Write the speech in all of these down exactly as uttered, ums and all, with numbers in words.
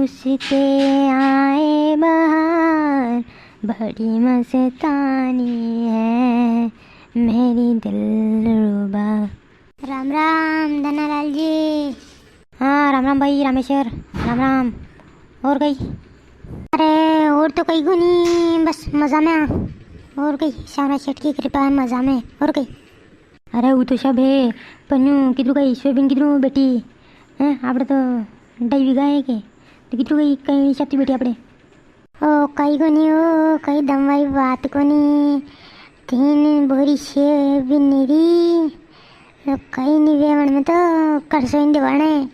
सीते आए बहार, बड़ी मस्तानी है मेरी दिलरुबा। राम राम धनालाल जी। हाँ, राम राम भाई रामेश्वर, राम राम। और कई? अरे, और तो कई कोनी, बस मजा में हाँ। और कई, सांवरा सेठ की कृपा है, मजा में। और कई? अरे, वो तो सब है, पर न्यू किधरू कई सोयाबीन किधरू बेठी है? आपणे तो ढाई बीघा है के, तो किधरू कई, कई छाती बेठी आपणे? ओ, कई कोनी, ओ, कई दमवाई बात कोनी। तीन बोरी सोयाबीन री, ओ, कई नी वे वण में तो, करसो इन देवाने।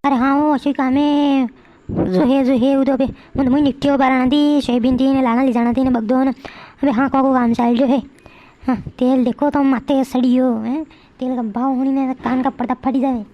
अरे हाँ, वो अशोक काम है, जो है, जो है, वो तो अबे, वो तो मुझे निकटियो बाराना थी, सोयाबीन थी, ने लाना ले जाना थी, ने बगदो ने। अबे हाँ, को, को काम चाल जो है। हाँ, तेल देखो तो माथे सड़ियो, हैं? तेल का भाव हुणी ने कान का पर्दा फटी जावे।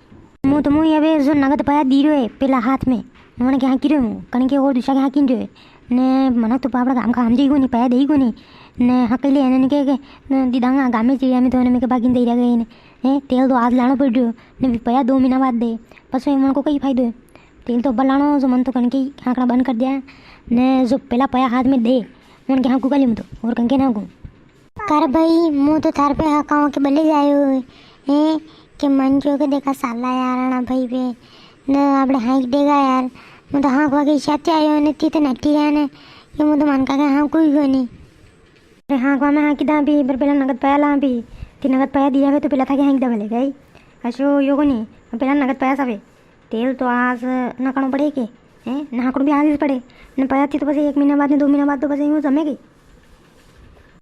मु तो मु अबे जो नगद पाया दी रह्यो है, पेला हाथ में, वण के हाँ की रह्यो हूँ, कण के और दूसरा के हाँ की रह्यो है। ने मना तो आपड़ा गाम का हम जी कोनी, पाया दे ही कोनी। ने हाँ के लिए ने के, के, ने दी दांगा गामे जी, हमें तो ने में के बागिन दे रह गए ने। हैं, तेल तो आज लानो पड़ रह्यो, ने भी पाया दो महीना बाद दे, पसो वण को कई फायदो है? तेल तो बलानो जो मन तो कण के हाँकणा बंद कर दिया, ने जो पेला पाया हाथ में दे, वण के हाँकू का लिम तो, और कण के ना हाँकू। कर भाई, मु तो थार पे हाँकावा के बले जायो है, हैं, के मन क्यों के देखा साला यार, अणा भाई पे, न आपणे हाँक देगा यार। मु तो हाँकवा के इच्छा ते आयो ने, ती तो नटी है ने, ये मु तो मन का के हाँकू ही कोनी। अरे हाँकवा में हाँकी दां भी, पर पेला नगद पाया लां भी। ती नगद पाया दिया वे तो पेला थाके हाँक दा भले गई। अशो यो कोनी, पेला नगद पाया सावे। तेल तो आज नाकणो पड़े के, हैं? नाकणो भी आज ही पड़े। ने पाया ती तो बस एक महीना बाद, ने दो महीना बाद तो बस यूं जमे गई।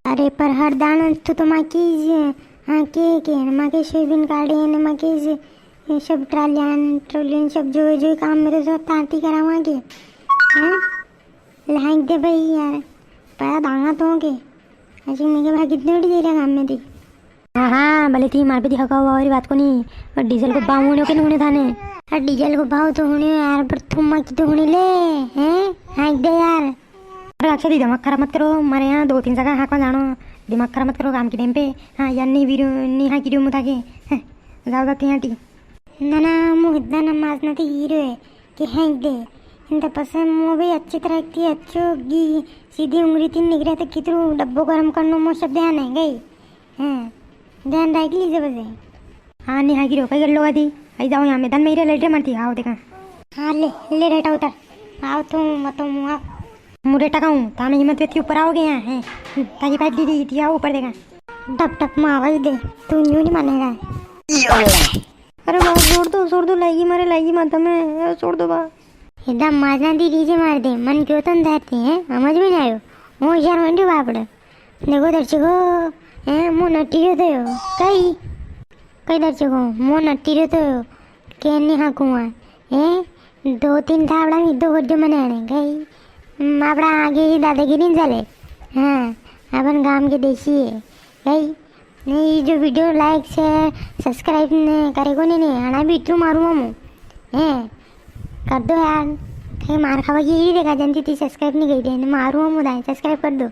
अरे पर हर दान तू तो माँ की जे, हाँ, के, के, माँ के सोयाबीन काढ़े, ने माँ के जे, ये सब ट्रालियां, ट्रोलियां, सब जो, जो काम में तो सब तांती करावांगे, हैं? लाइक दे भाई यार, पया दांगा तो के। अजी मैं के भाई कितने उड़ी दे रहा काम में थी। हाँ, हाँ, भले थी मार पे दिखा का और बात को नहीं, पर डीजल को भाव होने के नहीं होने थाने। अरे डीजल को भाव तो होने यार, पर तुम माँ की तो होने ले, हैं? हाँ, दे यार। अरे अक्षय दी, दिमाग खराब मत करो, मारे यहाँ दो तीन जगह हाँकवा जानो, दिमाग खराब मत करो काम के टाइम पे। हाँ, यार नहीं वीरू, नहीं हाँ की रियो मुता के, हैं, जाओ जाते हैं टी। ना, ना, मु इतना ना माजना थी हीरो है कि हाँक दे। इन तो पसंद मु भी अच्छी तरह की अच्छो गी सीधी उंगली तीन निकले तो कितरू डब्बो गरम करनो मो सब ध्यान है गई। हाँ, ध्यान रख लीजिए बस। हाँ, नहीं हाँकी रियो, कई कर लो आदि। आई जाओ यहाँ मैदान में ही रे, लेट रे मरती, आओ देखा। हाँ, ले, ले रेटा उतर। आओ तू, मत तो मुआ। मु रेटा का हूँ, तामे हिम्मत वे थी ऊपर आओगे यहाँ, हैं? हम्म, ताकि बैठ दी थी, आओ ऊपर देखा। टप टप में आवाज दे, तू यूं नहीं मानेगा। अरे बा, छोड़ दो, छोड़ दो, लागी मारे, लागी माता में, अरे छोड़ दो बा। एकदम माजना दी लीजिए मार दे, मन क्यों तन धरते हैं, समझ में नहीं आयो। मो यार मंडी बापड़े। देखो दर्शकों, हैं, मो नटी रह्यो तो यो। कई, कई दर्शकों, मो नटी रह्यो तो यो। के नहीं हाँकूँ, हैं, दो तीन थावड़ा में दो गड्ढे मने आने। कई, हम्म, आपड़ा आगे ही दादागिरी नहीं चले। हाँ, अपन गांव के देसी है। कई, नहीं, ये जो video like, share, subscribe ने करे को नहीं, नहीं, आना भी इतरू मारूँ हम। हैं, कर दो यार, कहीं मार खावा की ही देखा जनती थी, subscribe नहीं गई थी, मारूँ हम उदाई, subscribe कर दो।